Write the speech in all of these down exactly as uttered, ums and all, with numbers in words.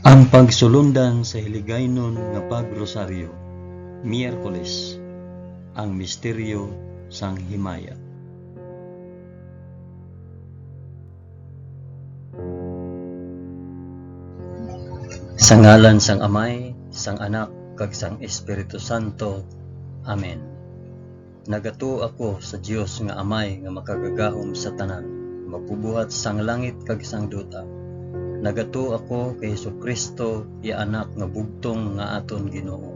Ang pagsulundan sa Hiligaynon nga Pag-Rosaryo, Miyerkules, ang misteryo sang himaya. Sa ngalan sang Amay, sang Anak, kag sang Espiritu Santo. Amen. Nagatuo ako sa Dios nga Amay nga makagagahom sa tanan, magbubuhat sang langit kag sang duta. Nagatuo ako kay Jesu-Cristo, iya Anak nga bugtong nga aton Ginoo,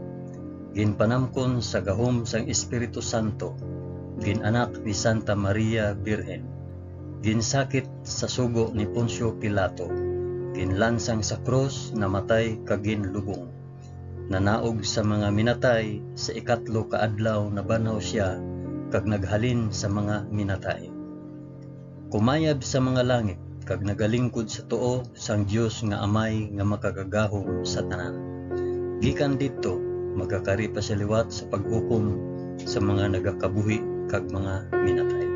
ginpanamkon sa gahom sang Espiritu Santo, gin-anak ni Santa Maria Birhen, ginsakit sa sugo ni Poncio Pilato, ginlansang sa krus, namatay kag ginlubong. Nanaog sa mga minatay, sa ikatlo ka adlaw nabanhaw sia, kag naghalin sa mga minatay. Kumayab sa mga langit, kag nagalingkod sa tuo sang Dios nga Amay nga makagagahom sa tanan. Gikan didto, magakari pa sia liwat sa paghukom sa mga nagakabuhi kag mga minatay.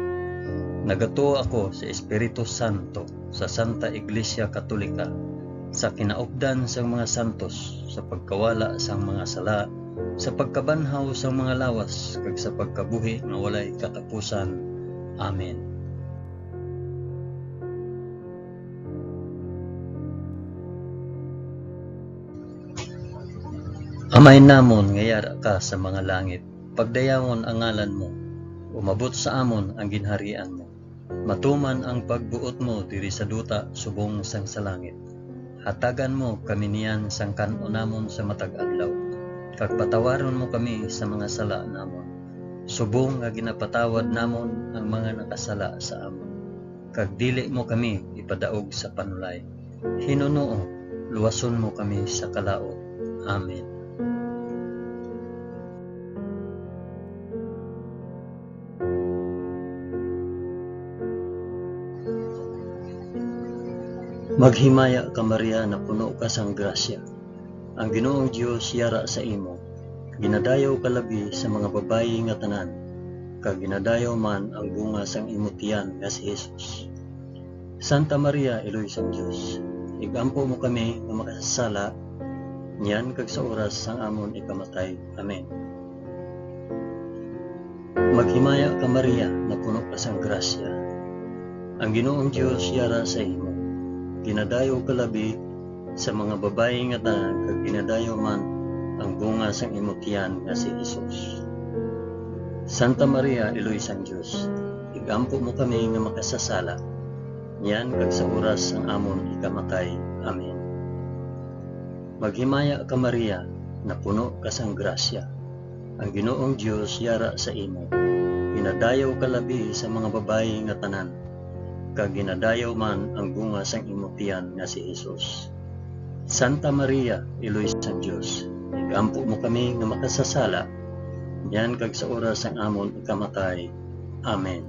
Nagatuo ako sa Espiritu Santo, sa Santa Iglesia Katolika, sa kinaupdan sang mga santos, sa pagkawala sang mga sala, sa pagkabanhaw sang mga lawas, kag sa pagkabuhi nga walay katapusan. Amen. Amay namon nga yara ka sa mga langit, pagdayawon ang ngalan mo, umabot sa amon ang ginharian mo. Matuman ang pagbuot mo diri sa duta subong sang sa langit. Hatagan mo kami niyan sang kan-on namon sa matag adlaw, kag patawaron mo kami sa mga sala namon, subong nga ginapatawad namon ang mga nakasala sa amon. Kag dili mo kami ipadaog sa panulay. Hinunoo, luwason mo kami sa kalaut. Amen. Maghimaya ka, Maria, napuno ka sang grasya. Ang Ginoong Dios yara sa imo. Ginadayaw ka labi sa mga babayi nga tanan, kag ginadayaw man ang bunga sang imo tiyan nga si Jesus. Santa Maria, Iloy sang Dios, ig-ampo mo kami nga makasasala, niyan kag sa oras sang amon ikamatay. Amen. Maghimaya ka, Maria, napuno ka sang grasya. Ang Ginoong Dios yara sa imo. Ginadayaw ka labi sa mga babayi nga tanan, kag ginadayaw man ang bunga sang imo tiyan nga si Jesus. Santa Maria, Iloy sang Dios, ig-ampo mo kami nga makasasala, niyan kag sa oras sang amon ikamatay. Amen. Maghimaya ka, Maria, napuno ka sang grasya. Ang Ginoong Dios yara sa imo. Ginadayaw ka labi sa mga babayi nga tanan, kag ginadayaw man ang bunga sang imo tiyan nga si Jesus. Santa Maria, Iloy sang Dios, igampo mo kami nga makasasala, niyan kag sa oras sang amon ikamatay. Amen.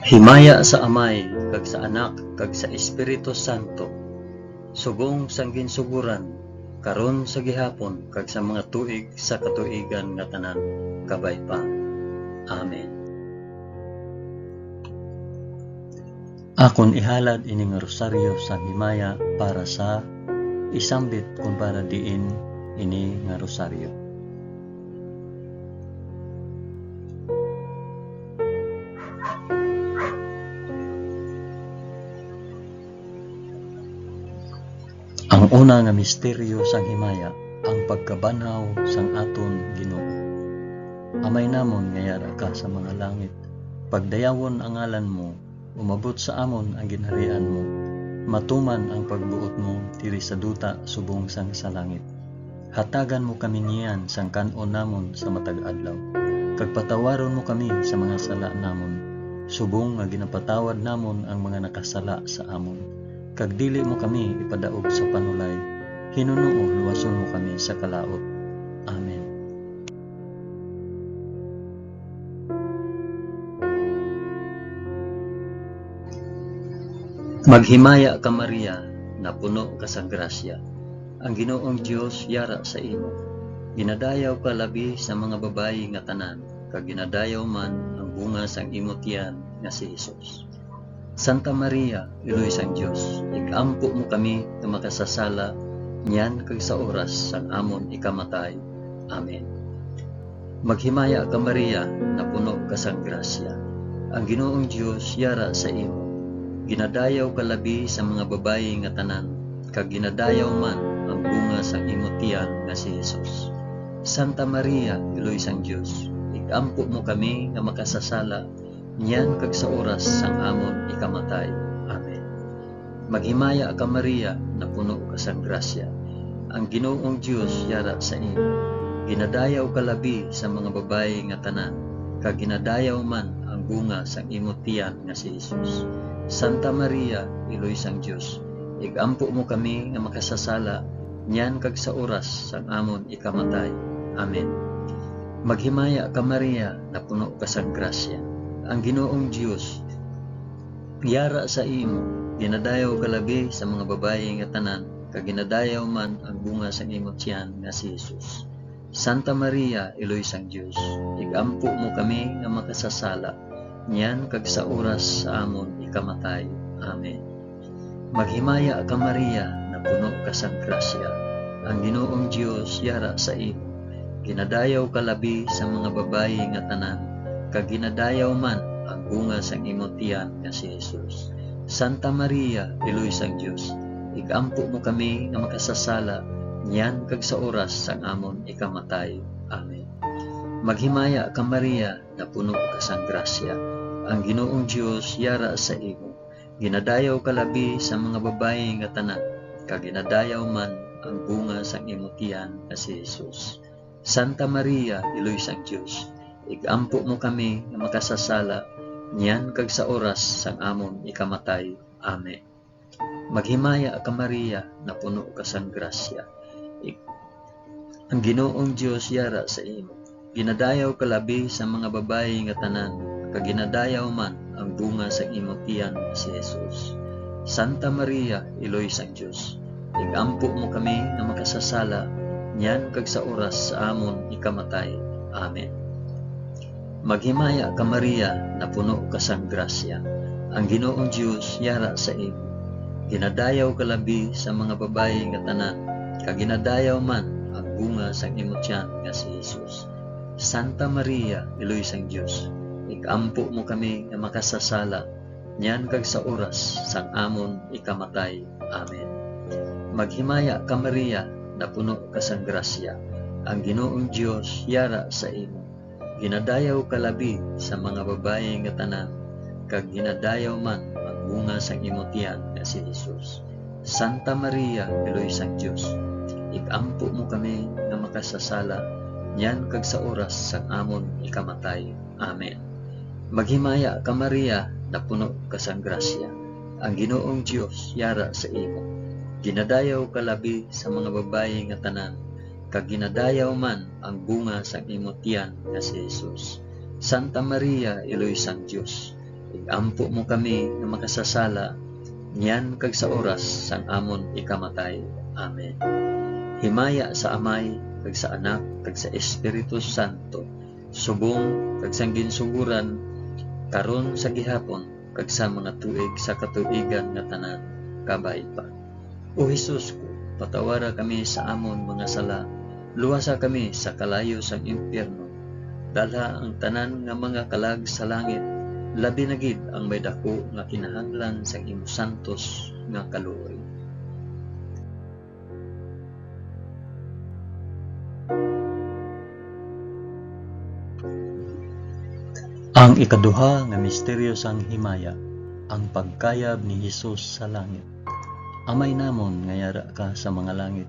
Himaya sa Amay, kag sa Anak, kag sa Espiritu Santo, subong sang ginsugoran, karon, sa gihapon, kag sa mga tuig sa katuigan nga tanan, kabay pa. Amen. Akon ihalad ini nga rosaryo sa himaya para sa isambit kon para diin ini nga rosaryo. Ang una nga misteryo sang himaya, ang pagkabanhaw sang aton Ginoo. Amay namon nga yara ka sa mga langit, pagdayawon ang ngalan mo, umabot sa amon ang ginharian mo, matuman ang pagbuot mo diri sa duta subong sang sa langit. Hatagan mo kami niyan sang kan-on namon sa matag adlaw, kag patawaron mo kami sa mga sala namon, subong nga ginapatawad namon ang mga nakasala sa amon. Kag dili mo kami ipadaog sa panulay, hinunoo luwason mo kami sa kalaut. Amen. Maghimaya ka, Maria, napuno ka sang grasya. Ang Ginoong Dios yara sa imo. Ginadayaw ka labi sa mga babayi nga tanan, kag ginadayaw man ang bunga sang imo tiyan nga si Jesus. Santa Maria, Iloy sang Dios, ig-ampo mo kami nga makasasala niyan kag sa oras sang amon ikamatay. Amen. Maghimaya ka, Maria, napuno ka sang grasya. Ang Ginoong Dios yara sa imo. Ginadayaw ka labi sa mga babayi nga tanan, kag ginadayaw man ang bunga sang imo tiyan nga si Jesus. Santa Maria, Iloy sang Dios, ig-ampo mo kami nga makasasala niyan kag sa oras sang amon ikamatay. Amen. Maghimaya ka, Maria, napuno ka sang grasya. Ang Ginoong Dios yara sa imo. Ginadayaw ka labi sa mga babayi nga tanan, kag ginadayaw man ang bunga sang imo tiyan nga si Jesus. Santa Maria, Iloy sang Dios, ig-ampo mo kami nga makasasala niyan kag sa oras sang amon ikamatay. Amen. Maghimaya ka, Maria, napuno ka sang grasya. Ang Ginoong Dios yara sa imo. Ginadayaw ka labi sa mga babayi nga tanan, kag ginadayaw man ang bunga sang imo tiyan nga si Jesus. Santa Maria, Iloy sang Dios, ig-ampo mo kami nga makasasala, niyan kag sa oras sa amon ikamatay. Amen. Maghimaya ka, Maria, napuno ka sang grasya. Ang Ginoong Dios yara sa imo. Ginadayaw ka labi sa mga babayi nga tanan, kag ginadayaw man ang bunga sang imo tiyan nga si Jesus. Santa Maria, Iloy sang Dios, ig-ampo mo kami nga makasasala, niyan kag sa oras sang amon ikamatay. Amen. Maghimaya ka, Maria, napuno ka sang grasya. Ang Ginoong Dios yara sa imo. Ginadayaw ka labi sa mga babayi nga tanan, kag ginadayaw man ang bunga sang imo tiyan nga si Jesus. Santa Maria, Iloy sang Dios, ig-ampo mo kami nga makasasala, niyan kag sa oras sang amon ikamatay. Amen. Maghimaya ka, Maria, napuno ka sang grasya. Ig-, ang Ginoong Dios yara sa imo. Ginadayaw ka labi sa mga babayi nga tanan, kag ginadayaw man ang bunga sang imo tiyan nga si Jesus. Santa Maria, Iloy sang Dios, ig-ampo mo kami nga makasasala, niyan kag sa oras sa amon ikamatay. Amen. Maghimaya ka, Maria, napuno ka sang grasya. Ang Ginoong Dios yara sa imo. Ginadayaw ka labi sa mga babayi nga tanan, kag ginadayaw man ang bunga sang imo tiyan nga si Jesus. Santa Maria, Iloy sang Dios, ig-ampo mo kami nga makasasala, niyan kag sa oras sang amon ikamatay. Amen. Maghimaya ka, Maria, napuno ka sang grasya. Ang Ginoong Dios yara sa imo. Ginadayaw ka labi sa mga babayi nga tanan, kag ginadayaw man ang bunga sang imo tiyan nga si Jesus. Santa Maria, Iloy sang Dios, ig-ampo mo kami nga makasasala, niyan kag sa oras sang amon ikamatay. Amen. Maghimaya ka, Maria, napuno ka sang grasya. Ang Ginoong Dios yara sa imo. Ginadayaw ka labi sa mga babayi nga tanan, kag ginadayaw man ang bunga sang imo tiyan nga si Jesus. Santa Maria, Iloy sang Dios, ig-ampo mo kami nga makasasala, niyan kag sa oras sang amon ikamatay. Amen. Himaya sa Amay, kag sa Anak, kag sa Espiritu Santo, subong kag sang ginsugoran, karon, sa gihapon, kag sa mga tuig sa katuigan nga tanan. Kabay pa. O Jesus ko, patawara kami sa amon mga sala, luwasa kami sa kalayo sang impyerno, dalha ang tanan nga mga kalag sa langit, labi na gid ang may daku nga kinahanglan sang imo santos nga kaluoy. Ang ikaduha nga misteryo sang himaya, ang pagkayab ni Jesus sa langit. Amay namon nga yara ka sa mga langit,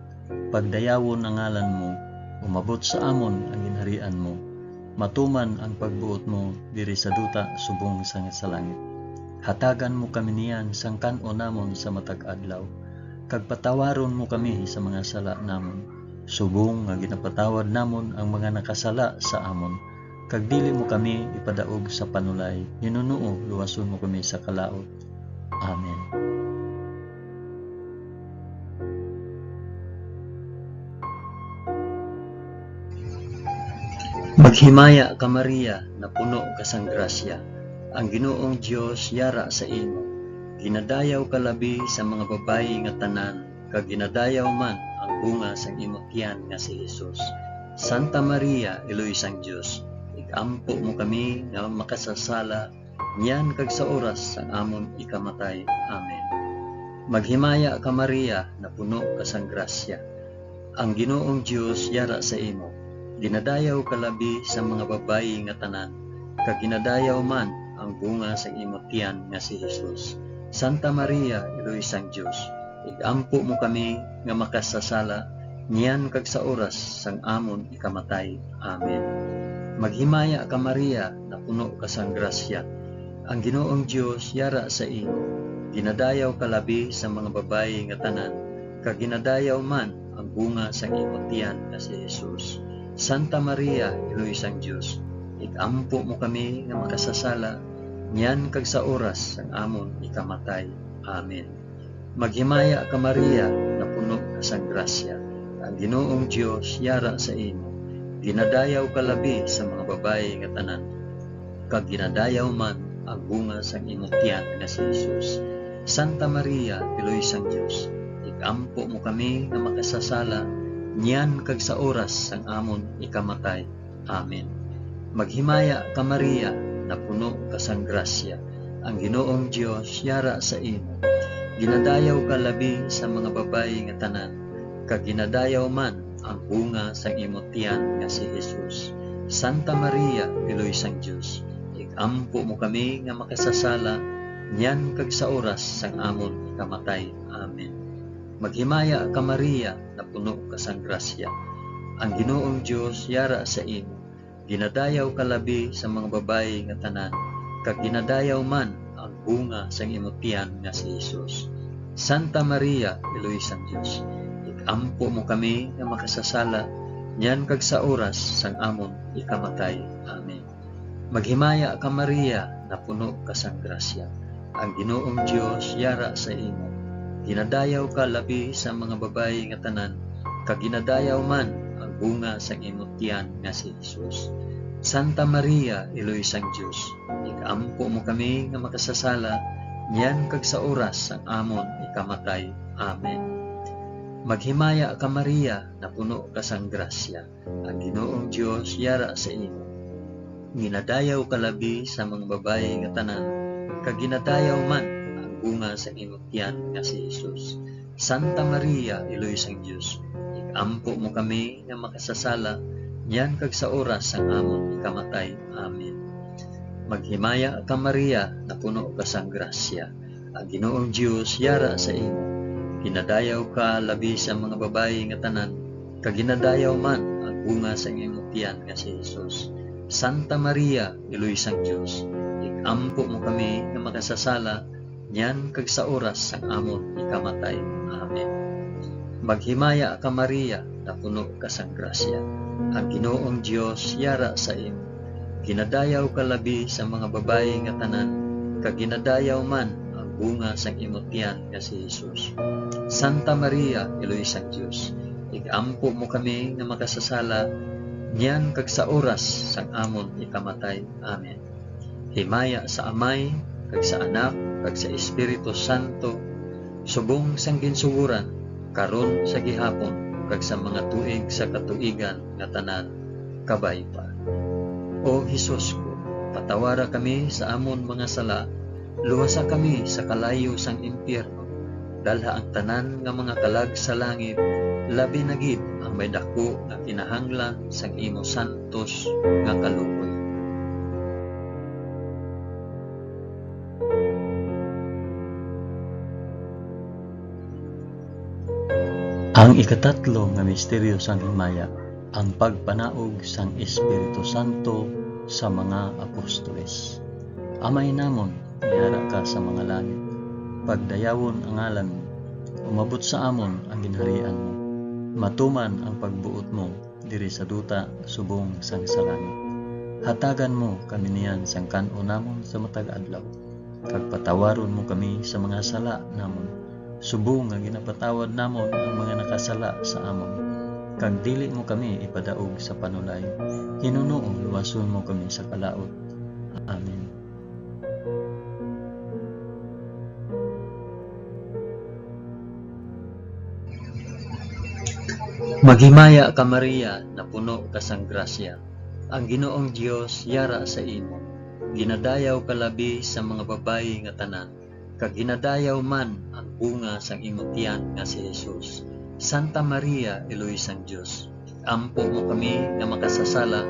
pagdayawon ang ngalan mo, umabot sa amon ang ginharian mo, matuman ang pagbuot mo diri sa duta subong sang sa langit. Hatagan mo kami niyan sang kan-on namon sa matag adlaw, kag patawaron mo kami sa mga sala namon, subong nga ginapatawad namon ang mga nakasala sa amon, kag dili mo kami ipadaog sa panulay, hinunoo luwason mo kami sa kalaut. Amen. Maghimaya ka, Maria, napuno ka sang grasya, ang Ginoong Dios yara sa imo. Ginadayaw ka labi sa mga babayi nga tanan, kag ginadayaw man ang bunga sang imo tiyan nga si Jesus. Santa Maria, Iloy sang Dios, ig-ampo mo kami nga makasasala, niyan kag sa oras sang amon ikamatay. Amen. Maghimaya ka, Maria, napuno ka sang grasya, ang Ginoong Dios yara sa imo. Ginadayaw ka labi sa mga babayi nga tanan, kag ginadayaw man ang bunga sang imo tiyan nga si Jesus. Santa Maria, Iloy sang Dios, ig-ampo mo kami nga makasasala, niyan kag sa oras sang amon ikamatay. Amen. Maghimaya ka, Maria, napuno ka sang grasya, ang Ginoong Dios yara sa imo. Ginadayaw ka labi sa mga babayi nga tanan, kag ginadayaw man ang bunga sang imo tiyan nga si Jesus. Santa Maria, Iloy sang Dios, ig-ampo mo kami nga makasasala, niyan kag sa oras sang amon ikamatay. Amen. Maghimaya ka, Maria, napuno ka sang grasya, ang Ginoong Dios yara sa imo. Ginadayaw ka labi sa mga babayi nga tanan, kag ginadayaw man ang bunga sang imo tiyan nga si Jesus. Santa Maria, Iloy sang Dios, ig-ampo mo kami nga makasasala, niyan kag sa oras sang amon ikamatay. Amen. Maghimaya ka, Maria, napuno ka sang grasya, ang Ginoong Dios yara sa imo. Ginadayaw ka labi sa mga babayi nga tanan, kag ginadayaw man ang bunga sang imo tiyan nga si Jesus. Santa Maria, Iloy sang Dios, ig-ampo mo kami nga makasasala, niyan kag sa oras sang amon ikamatay. Amen. Maghimaya ka, Maria, napuno ka sang grasya, ang Ginoong Dios yara sa imo. Ginadayaw ka labi sa mga babayi nga tanan, kag ginadayaw man ang bunga sang imo tiyan nga si Jesus. Santa Maria, Iloy sang Dios, ig-ampo mo kami nga makasasala, niyan kag sa oras sang amon ikamatay. Amen. Maghimaya ka, Maria, napuno ka sang grasya, ang Ginoong Dios yara sa imo. Ginadayaw ka labi sa mga babayi nga tanan, kag ginadayaw man ang bunga sang imo tiyan nga si Jesus. Santa Maria, Iloy sang Dios, ig-ampo mo kami nga makasasala, niyan kag sa oras sang amon ikamatay. Amen. Maghimaya ka, Maria, napuno ka sang grasya, ang Ginoong Dios yara sa imo. Ginadayaw ka labi sa mga babayi nga tanan, kag ginadayaw man ang bunga sang imo tiyan nga si Jesus. Santa Maria, Iloy sang Dios, ig-ampo mo kami nga makasasala, niyan kag sa oras sang amon ikamatay. Amen. Maghimaya ka, Maria, napuno ka sang grasya, ang Ginoong Dios yara sa imo. Ginadayaw ka labi sa mga babayi nga tanan, kag ginadayaw man ang bunga sang imo tiyan nga si Jesus. Santa Maria, Iloy sang Dios, ig-ampo mo kami nga makasasala, niyan kag sa oras sang amon ikamatay. Amen. Maghimaya ka, Maria, napuno ka sang grasya, ang Ginoong Dios yara sa imo. Ginadayaw ka labi sa mga babayi nga tanan, kag ginadayaw man ang bunga sang imo tiyan nga si Jesus. Santa Maria, Iloy sang Dios, ig-ampo mo kami nga makasasala, niyan kag sa oras sang amon ikamatay. Amen. Himaya sa Amay, kag sa Anak, kag sa Espiritu Santo, subong sang ginsugoran, karon, sa gihapon, kag sa mga tuig sa katuigan nga tanan. Kabay pa. O Jesus ko, patawara kami sa amon mga sala, luwasa kami sa kalayo sang impyerno, dalha ang tanan nga mga kalag sa langit, labi na gid ang may daku nga kinahanglan sang imo santos nga kaluoy. Ang ikatatlo nga misteryo sang himaya, ang pagpanaog sang Espiritu Santo sa mga apostoles. Amay namon, yara ka sa mga langit. Pagdayawon ang ngalan mo. Umabot sa amon ang ginharian mo. Matuman ang pagbuot mo diri sa duta subong sang sa langit. Hatagan mo kami niyan sang kan-on namon sa matag adlaw, kag patawaron mo kami sa mga sala namon, subong nga ginapatawad namon ang mga nakasala sa amon. kag dili mo kami ipadaog sa panulay. Hinunoo luwason mo kami sa kalaut. Amen. Maghimaya ka, Maria, napuno ka sang grasya. Ang Ginoong Dios yara sa imo. Ginadayaw ka labi sa mga babayi nga tanan, kag ginadayaw man ang bunga sang imo tiyan nga si Jesus. Santa Maria, Iloy sang Dios, ampo mo kami nga makasasala,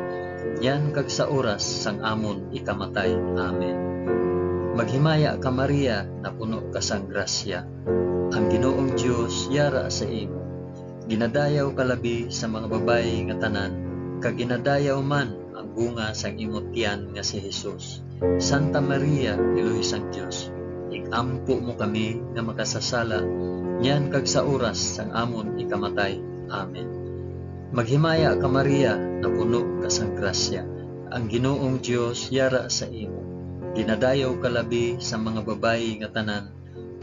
niyan kag sa oras sang amon ikamatay. Amen. Maghimaya ka, Maria, napuno ka sang grasya. Ang Ginoong Dios yara sa imo. Ginadayaw ka labi sa mga babayi nga tanan, kag ginadayaw man ang bunga sang imo tiyan nga si Jesus. Santa Maria, Iloy sang Dios, ig-ampo mo kami nga makasasala, niyan kag sa oras sang amon ikamatay. Amen. Maghimaya ka, Maria, napuno ka sang grasya. Ang Ginoong Dios yara sa imo. Ginadayaw ka labi sa mga babayi nga tanan,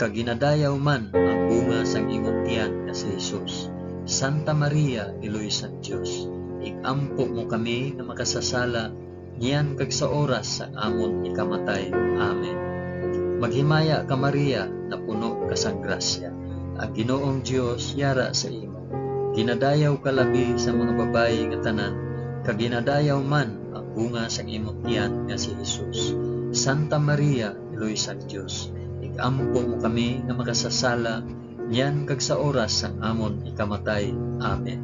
kag ginadayaw man ang bunga sang imo tiyan nga si Jesus. Santa Maria, Iloy sang Dios, ig-ampo mo kami nga makasasala, niyan kag sa oras sang amon ikamatay. Amen. Maghimaya ka, Maria, napuno ka sang grasya. Ang Ginoong Dios yara sa imo. Ginadayaw ka labi sa mga babayi nga tanan, kag ginadayaw man ang bunga sang imo tiyan nga si Jesus. Santa Maria, Iloy sang Dios, ig-ampo mo kami nga makasasala, niyan kag sa oras sang amon ikamatay. Amen.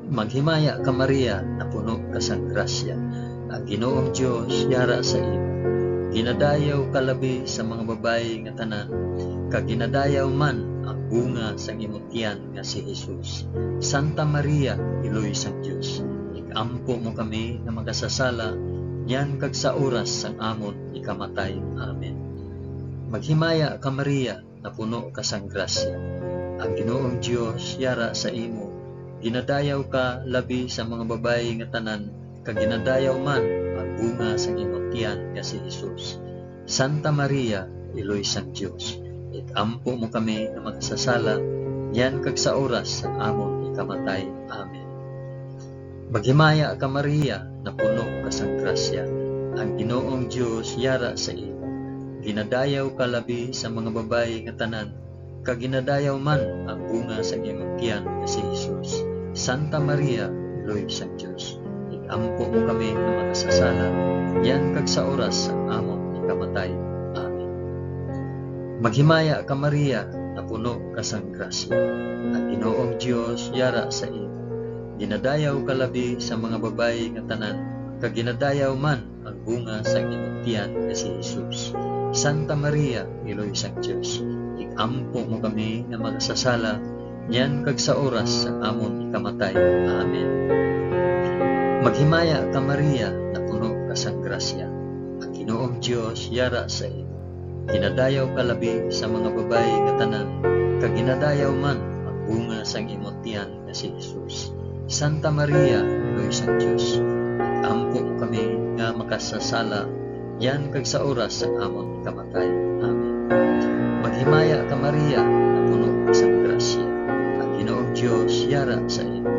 Maghimaya ka, Maria, napuno ka sang grasya. Ang Ginoong Dios yara sa imo. Ginadayaw ka labi sa mga babayi nga tanan, kag ginadayaw man ang bunga sang imo tiyan nga si Jesus. Santa Maria, Iloy sang Dios, ig-ampo mo kami nga makasasala, niyan kag sa oras sang amon ikamatay. Amen. Maghimaya ka, Maria, napuno ka sang grasya. Ang Ginoong Dios yara sa imo. Ginadayaw ka labi sa mga babayi nga tanan, kag ginadayaw man ang bunga sang imo tiyan nga si Jesus. Santa Maria, Iloy sang Dios, ig-ampo mo kami nga makasasala, niyan kag sa oras sang amon ikamatay. Amen. Maghimaya ka, Maria, napuno ka sang grasya. Ang Ginoong Dios yara sa imo. Ginadayaw ka labi sa mga babayi nga tanan, kag ginadayaw man ang bunga sang imong tiyan nga si Jesus. Santa Maria, Iloy sang Dios, ig-ampo mo kami nga makasasala, niyan kag sa oras sang amon ikamatay. Amen. Maghimaya ka, Maria, napuno ka sang grasya. Ang Ginoong Dios yara sa imo. Ginadayaw ka labi sa mga babayi nga tanan, kag ginadayaw man ang bunga sang imong tiyan nga si Jesus. Santa Maria, Iloy sang Dios, ig-ampo mo kami nga makasasala, niyan kag sa oras sang amon ikamatay. Amen. Maghimaya ka, Maria, napuno ka sang grasya. Ang Ginoong Dios yara sa imo. Ginadayaw ka labi sa mga babayi nga tanan, kag ginadayaw man ang bunga sang imo tiyan nga si Jesus. Santa Maria, Iloy sang Dios, ig-ampo mo kami nga makasasala, niyan kag sa oras sang amon ikamatay. Amen. Maghimaya ka, Maria, napuno ka sang grasya. Ang Ginoong Dios yara sa imo.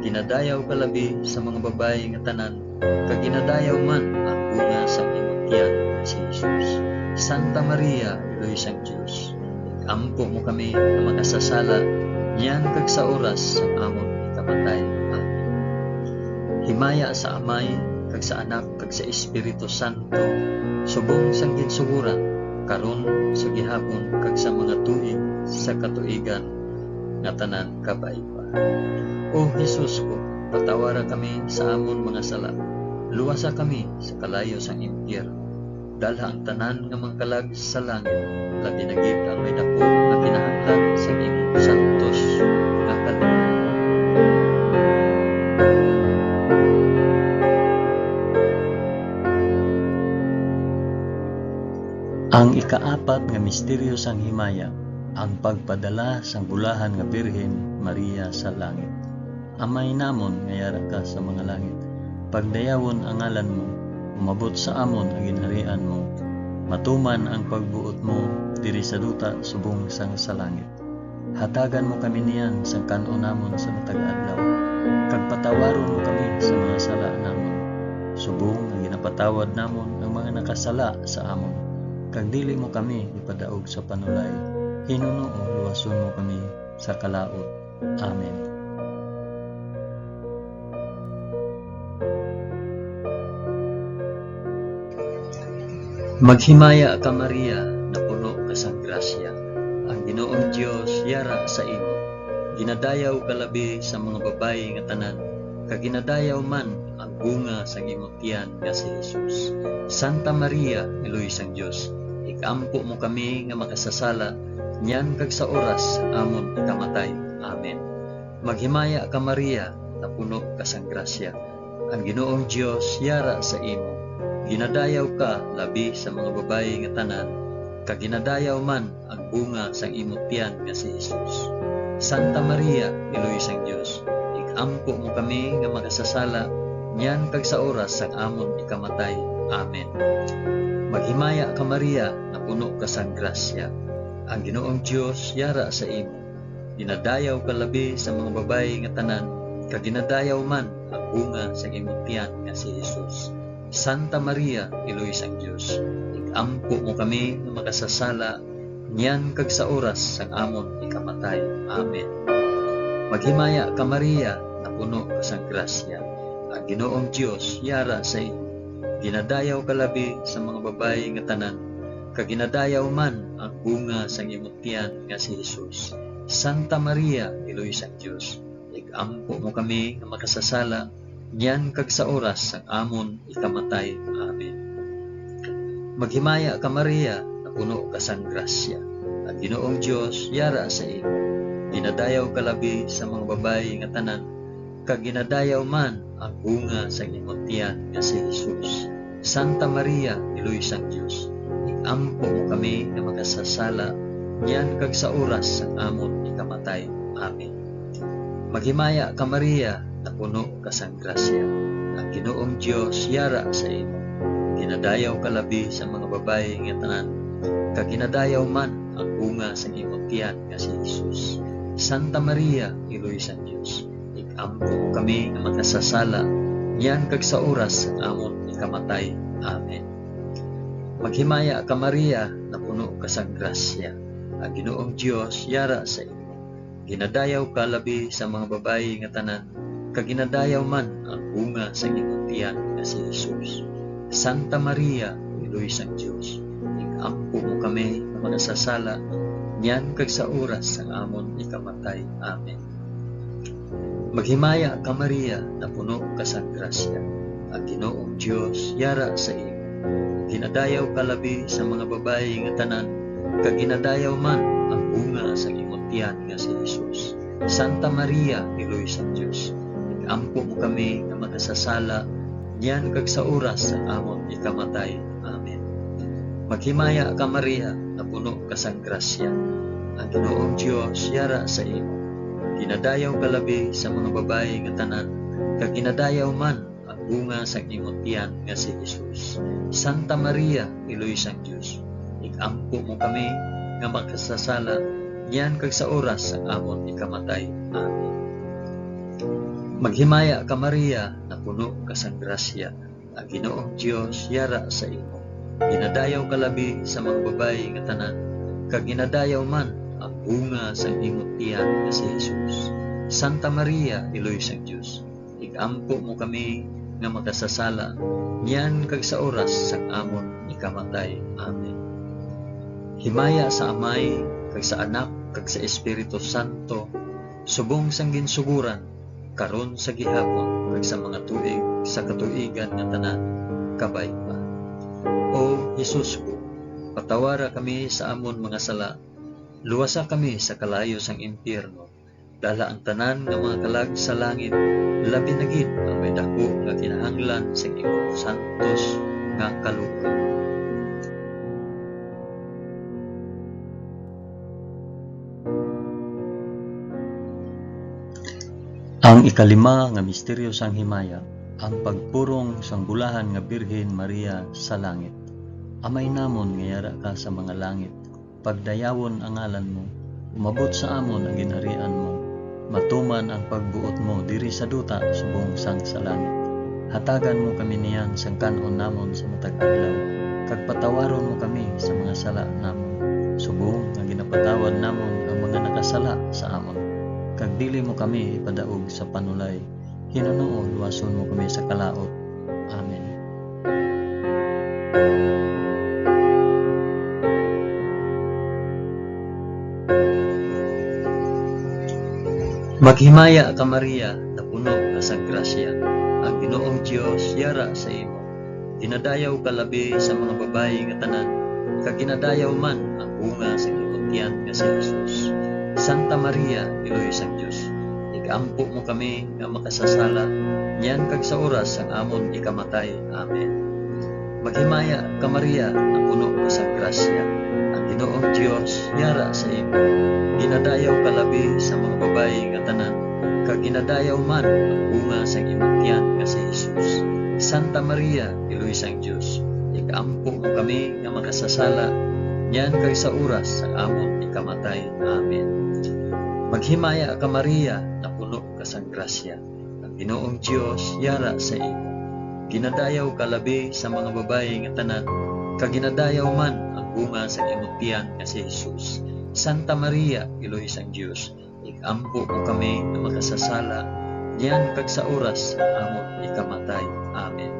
Ginadayaw ka labi sa mga babayi nga tanan, kag ginadayaw man ang bunga sang imong tiyan nga si Jesus. Santa Maria, Iloy sang Dios, ig-ampo mo kami nga makasasala, niyan kag sa oras sang amon ikamatay. Amen. Himaya sa Amay, kag sa Anak, kag sa Espiritu Santo, subong sang ginsugoran, karon, sa gihapon, kag sa mga tuig sa katuigan nga tanan. Kabay pa. O Jesus ko, patawara kami sa amon mga sala, luwasa kami sa kalayo sang impyerno, dalha ang tanan nga mga kalag sa langit, labi na gid ang may daku nga kinahanglan sa imong santos nga kaluoy. Ang ikaapat nga misteryo sang himaya, ang pagpadala sang bulahan nga Birhen Maria sa langit. Amay namon nga yara ka sa mga langit, pagdayawon ang ngalan mo, umabot sa amon ang ginharian mo, matuman ang pagbuot mo diri sa duta subong sang sa langit. Hatagan mo kami niyan sang kan-on namon sa matag adlaw, kag patawaron mo kami sa mga sala namon, subong nga ginapatawad namon ang mga nakasala sa amon, kag dili mo kami ipadaog sa panulay, hinunoo luwason mo kami sa kalaut. Amen. Maghimaya ka, Maria, napuno ka sang grasya. Ang Ginoong Dios yara sa imo. Ginadayaw ka labi sa mga babayi nga tanan, kag ginadayaw man ang bunga sang imo tiyan nga si Jesus. Santa Maria, Iloy sang Dios, ig-ampo mo kami nga makasasala, niyan kag sa oras sang amon ikamatay. Amen. Maghimaya ka, Maria, napuno ka sang grasya. Ang Ginoong Dios yara sa imo. Ginadayaw ka labi sa mga babayi nga tanan, kag ginadayaw man ang bunga sang imo tiyan nga si Jesus. Santa Maria, Iloy sang Dios, ig-ampo mo kami nga makasasala, niyan kag sa oras sang amon ikamatay. Amen. Maghimaya ka, Maria, napuno ka sang grasya. Ang Ginoong Dios yara sa imo. Ginadayaw ka labi sa mga babayi nga tanan, kag ginadayaw man ang bunga sang imo tiyan nga si Jesus. Santa Maria, Iloy sang Dios, ig-ampo mo kami nga makasasala, niyan kag sa oras sang amon ikamatay. Amen. Maghimaya ka, Maria, napuno ka sang grasya. Ang Ginoong Dios yara sa imo. Ginadayaw ka labi sa mga babayi nga tanan, kag ginadayaw man ang bunga sang imo tiyan nga si Jesus. Santa Maria, Iloy sang Dios, ig-ampo mo kami nga makasasala, niyan kag sa oras sang amon ikamatay. Amen. Maghimaya ka, Maria, napuno ka sang grasya. Ang Ginoong Dios yara sa imo. Ginadayaw ka labi sa mga babayi nga tanan, kag ginadayaw man ang bunga sang imo tiyan nga si Jesus. Santa Maria, Iloy sang Dios, ig-ampo mo kami nga makasasala, niyan kag sa oras sang amon ikamatay. Amen. Maghimaya ka, Maria, napuno ka sang grasya. Ang Ginoong Dios yara sa imo. Ginadayaw ka labi sa mga babayi nga tanan, kag ginadayaw man ang bunga sang imo tiyan nga si Jesus. Santa Maria, Iloy sang Dios, ig-ampo mo kami nga makasasala, niyan kag sa oras sang amon ikamatay. Amen. Maghimaya ka, Maria, napuno ka sang grasya. Ang Ginoong Dios yara sa imo. Ginadayaw ka labi sa mga babayi nga tanan, kag ginadayaw man ang bunga sang imo tiyan nga si Jesus. Santa Maria, Iloy sang Dios, ig-ampo mo kami nga makasasala, niyan kag sa oras sang amon ikamatay. Amen. Maghimaya ka, Maria, napuno ka sang grasya. Ang Ginoong Dios yara sa imo. Ginadayaw ka labi sa mga babayi nga tanan, kag ginadayaw man ang bunga sang imo tiyan nga si Jesus. Santa Maria, Iloy sang Dios, ig-ampo mo kami nga makasasala, niyan kag sa oras sang amon ikamatay. Amen. Maghimaya ka, Maria, napuno ka sang grasya. Ang Ginoong Dios yara sa imo. Ginadayaw ka labi sa mga babayi nga tanan, kag ginadayaw man ang bunga sang imo tiyan nga si Jesus. Santa Maria, Iloy sang Dios, ig-ampo mo kami nga makasasala, niyan kag sa oras sang amon ikamatay. Amen. Maghimaya ka, Maria, napuno ka sang grasya. Ang Ginoong Dios yara sa imo. Ginadayaw ka labi sa mga babayi nga tanan, kag ginadayaw man ang bunga sang imo tiyan nga si Jesus. Santa Maria, Iloy sang Dios, ig-ampo mo kami nga makasasala, niyan kag sa oras sang amon ikamatay. Amen. Himaya sa Amay, kag sa Anak, kag sa Espiritu Santo, subong sang ginsuguran, karon, sa gihapon, kag sa mga tuig sa katuigan nga tanan. Kabay pa. O Jesus ko, patawara kami sa amon mga sala, luwasa kami sa kalayo sang impyerno, dala ang tanan nga mga kalag sa langit, labi na gid ang may daku nga kinahanglan sang imong santos nga kaluoy. Ang ikalima nga misteryo sang himaya, ang pagpurong sang bulahan nga Birhen Maria sa langit. Amay namon nga yara ka sa mga langit, pagdayawon ang ngalan mo, umabot sa amon ang ginharian mo, matuman ang pagbuot mo diri sa duta subong sang sa langit. Hatagan mo kami niyan sang kan-on namon sa matag adlaw, kag patawaron mo kami sa mga sala namon, subong nga ginapatawad namon ang mga nakasala sa amon. Kag dili mo kami ipadaog sa panulay, hinunoon luwason mo kami sa kalaot. Amen. Maghimaya ka, Maria, napuno ka sang grasya. Ang Ginoong Dios yara sa imo. Ginadayaw ka labi sa mga babayi nga tanan, kag ginadayaw man ang bunga sang imong tiyan nga si Jesus. Santa Maria, Iloy sang Dios, ig-ampo mo kami nga makasasala, niyan kag sa oras sang amon ikamatay. Amen. Maghimaya ka, Maria, nga puno ka sang grasya. Ang Ginoong Dios yara sa imo. Ginadayaw ka labi sa mga babayi nga tanan, kag ginadayaw man ang bunga sang imong tiyan nga si Jesus. Santa Maria, Iloy sang Dios, ig-ampo mo kami nga makasasala, niyan kag sa oras sang amon ikamatay. Amen. Maghimaya ka, Maria, napuno ka sang grasya. Ang Ginoong Dios yara sa imo. Ginadayaw ka labi sa mga babayi nga tanan, kag ginadayaw man ang bunga sang imong tiyan nga si Jesus. Santa Maria, Iloy sang Dios, ig-ampo mo kami nga makasasala, niyan kag sa oras sang amon ikamatay. Amen.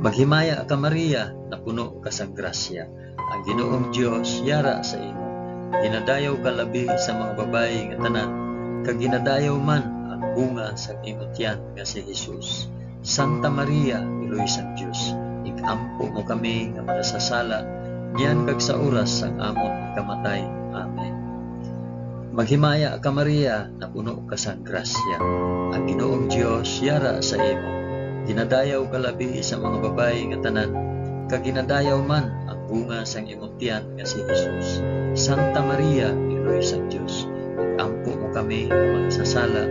Maghimaya ka, Maria, napuno ka sang grasya. Ang Ginoong Dios yara sa imo. Ginadayaw ka labi sa mga babayi nga tanan, kag ginadayaw man ang bunga sang imo tiyan nga si Jesus. Santa Maria, Iloy sang Dios, ig-ampo mo kami nga makasasala, niyan kag sa oras sang amon ikamatay. Amen. Maghimaya ka, Maria, napuno ka sang grasya. Ang Ginoong Dios yara sa imo. Ginadayaw ka labi sa mga babayi nga tanan, kag ginadayaw man ang bunga sang imong tiyan nga si Jesus. Santa Maria, Iloy sang Dios, ig-ampo mo kami nga makasasala,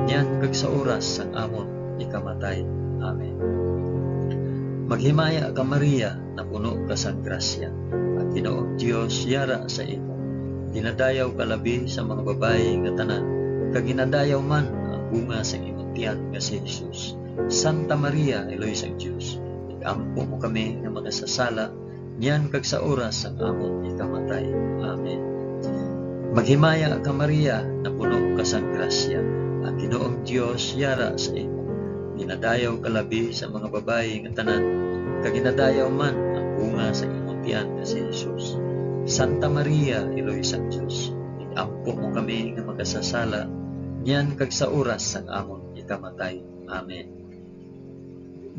niyan kag sa oras sang amon ikamatay. Amen. Maghimaya ka, Maria, napuno ka sang grasya. Ang Ginoong Dios yara sa imo. Ginadayaw ka labi sa mga babayi nga tanan, kag ginadayaw man ang bunga sang imong tiyan nga si Jesus. Santa Maria, Iloy sang Dios, ig-ampo mo kami nga makasasala, niyan kag sa oras sang amon ikamatay. Amen. Maghimaya ka, Maria, napuno ka sang grasya. Ang Ginoong Dios yara sa imo. Ginadayaw ka labi sa mga babayi nga tanan, kag ginadayaw man ang bunga sa imong tiyan nga si Jesus. Santa Maria, Iloy sang Dios, ig-ampo mo kami nga makasasala, niyan kag sa oras sang amon ikamatay. Amen.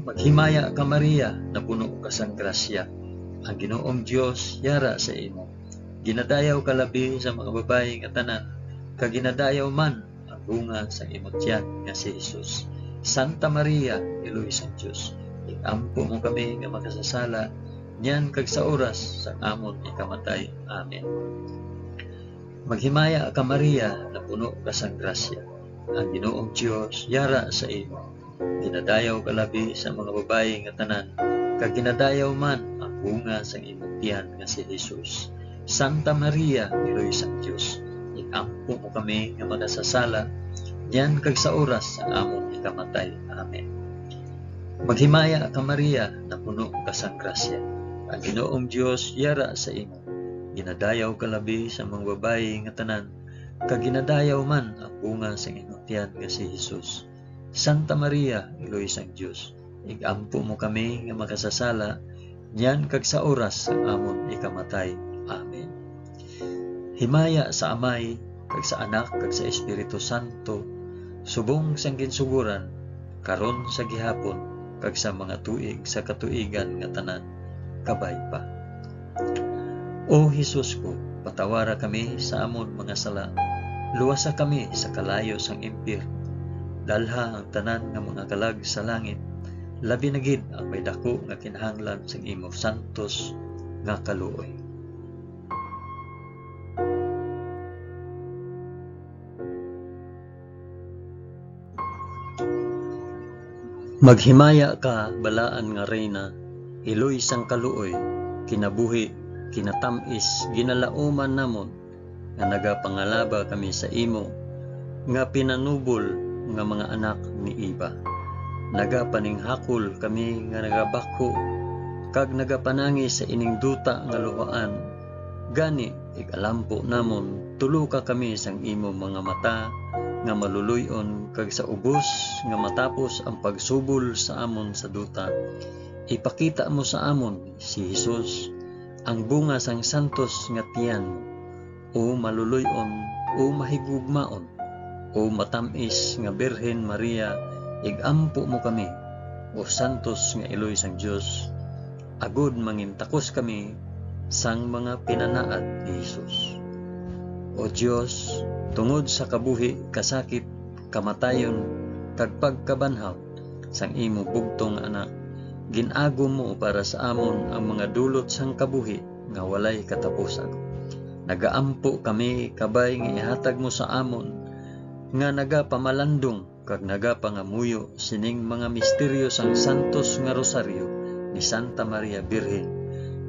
Maghimaya ka, Maria, napuno ka sang grasya. Ang Ginoong Dios yara sa imo. Ginadayaw ka labi sa mga babayi nga tanan, kag ginadayaw man ang bunga sang imo tiyan nga si Jesus. Santa Maria, Iloy sang Dios, ig-ampo mo kami nga makasasala, niyan kag sa oras sang amon ikamatay. Amen. Maghimaya ka, Maria, napuno ka sang grasya. Ang Ginoong Dios yara sa imo. Ginadayaw ka labi sa mga babayi nga tanan, kag ginadayaw man ang bunga sang imong tiyan nga si Jesus. Santa Maria, Iloy sang Dios, ig-ampo mo kami nga makasasala, niyan kag sa oras sang amon ikamatay. Amen. Maghimaya ka, Maria, napuno ka sang grasya. Ang Ginoong Dios yara sa imo. Ginadayaw ka labi sa mga babayi nga tanan, kag ginadayaw man ang bunga sang imong tiyan nga si Jesus. Santa Maria, Iloy sang Dios, ig-ampo mo kami nga makasasala, niyan kag sa oras sang amon ikamatay. Amen. Himaya sa Amay, kag sa Anak, kag sa Espiritu Santo, subong sang ginsugoran, karon, sa gihapon, kag sa mga tuig sa katuigan nga tanan. Kabay pa. O Jesus ko, patawara kami sa amon mga sala, luwasa kami sa kalayo sang impyerno, dalha ang tanan nga mga kalag sa langit, labi na gid ang may daku nga kinahanglan sang imo santos nga kaluoy. Maghimaya ka, balaan nga Reyna, iloy sang kaluoy, kinabuhi, kinatam-is, ginalauman namon, nga nagapangalaba kami sa imo, nga pinanubol nga mga anak ni Eva. Nagapaninghakol kami nga nagabakho kag nagapanangis sa ining duta nga luhaan. Gani, ig-alampo namon, tuloka kami sang imo mga mata nga maluloy-on, kag sa ubos nga matapos ang pagsubol sa amon sa duta, ipakita mo sa amon si Jesus, ang bunga sang santos nga tiyan mo. O maluloy-on, o mahigugmaon, o matam-is nga Birhen Maria, ig-ampo mo kami, o santos nga iloy sang Dios, agod mangintakos kami sang mga pinanaad ni Jesus. O Dios, tungod sa kabuhi, kasakit, kamatayon, kag pagkabanhaw sang imo bugtong nga Anak, gin-agom mo para sa amon ang mga dulot sang kabuhi nga walay katapusan. Nagaampo kami kabay nga ihatag mo sa amon nga nagapamalandong kag nagapangamuyo sining mga misteryo sang santos nga rosaryo ni Santa Maria Birhen,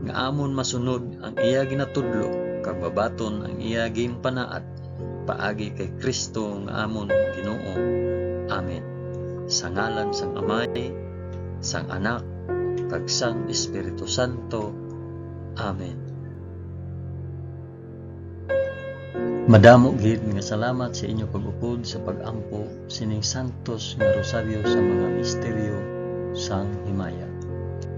nga amon masunod ang iya ginatudlo kag mabaton ang iya ginpanaad, paagi kay Cristo nga amon Ginoo. Amen. Sa ngalan sang Amay, sang Anak, kag sang Espiritu Santo. Amen. Madamo gid nga salamat sa inyo pag-upod sa pag-ampo sining santos nga rosaryo sa mga misteryo sang himaya.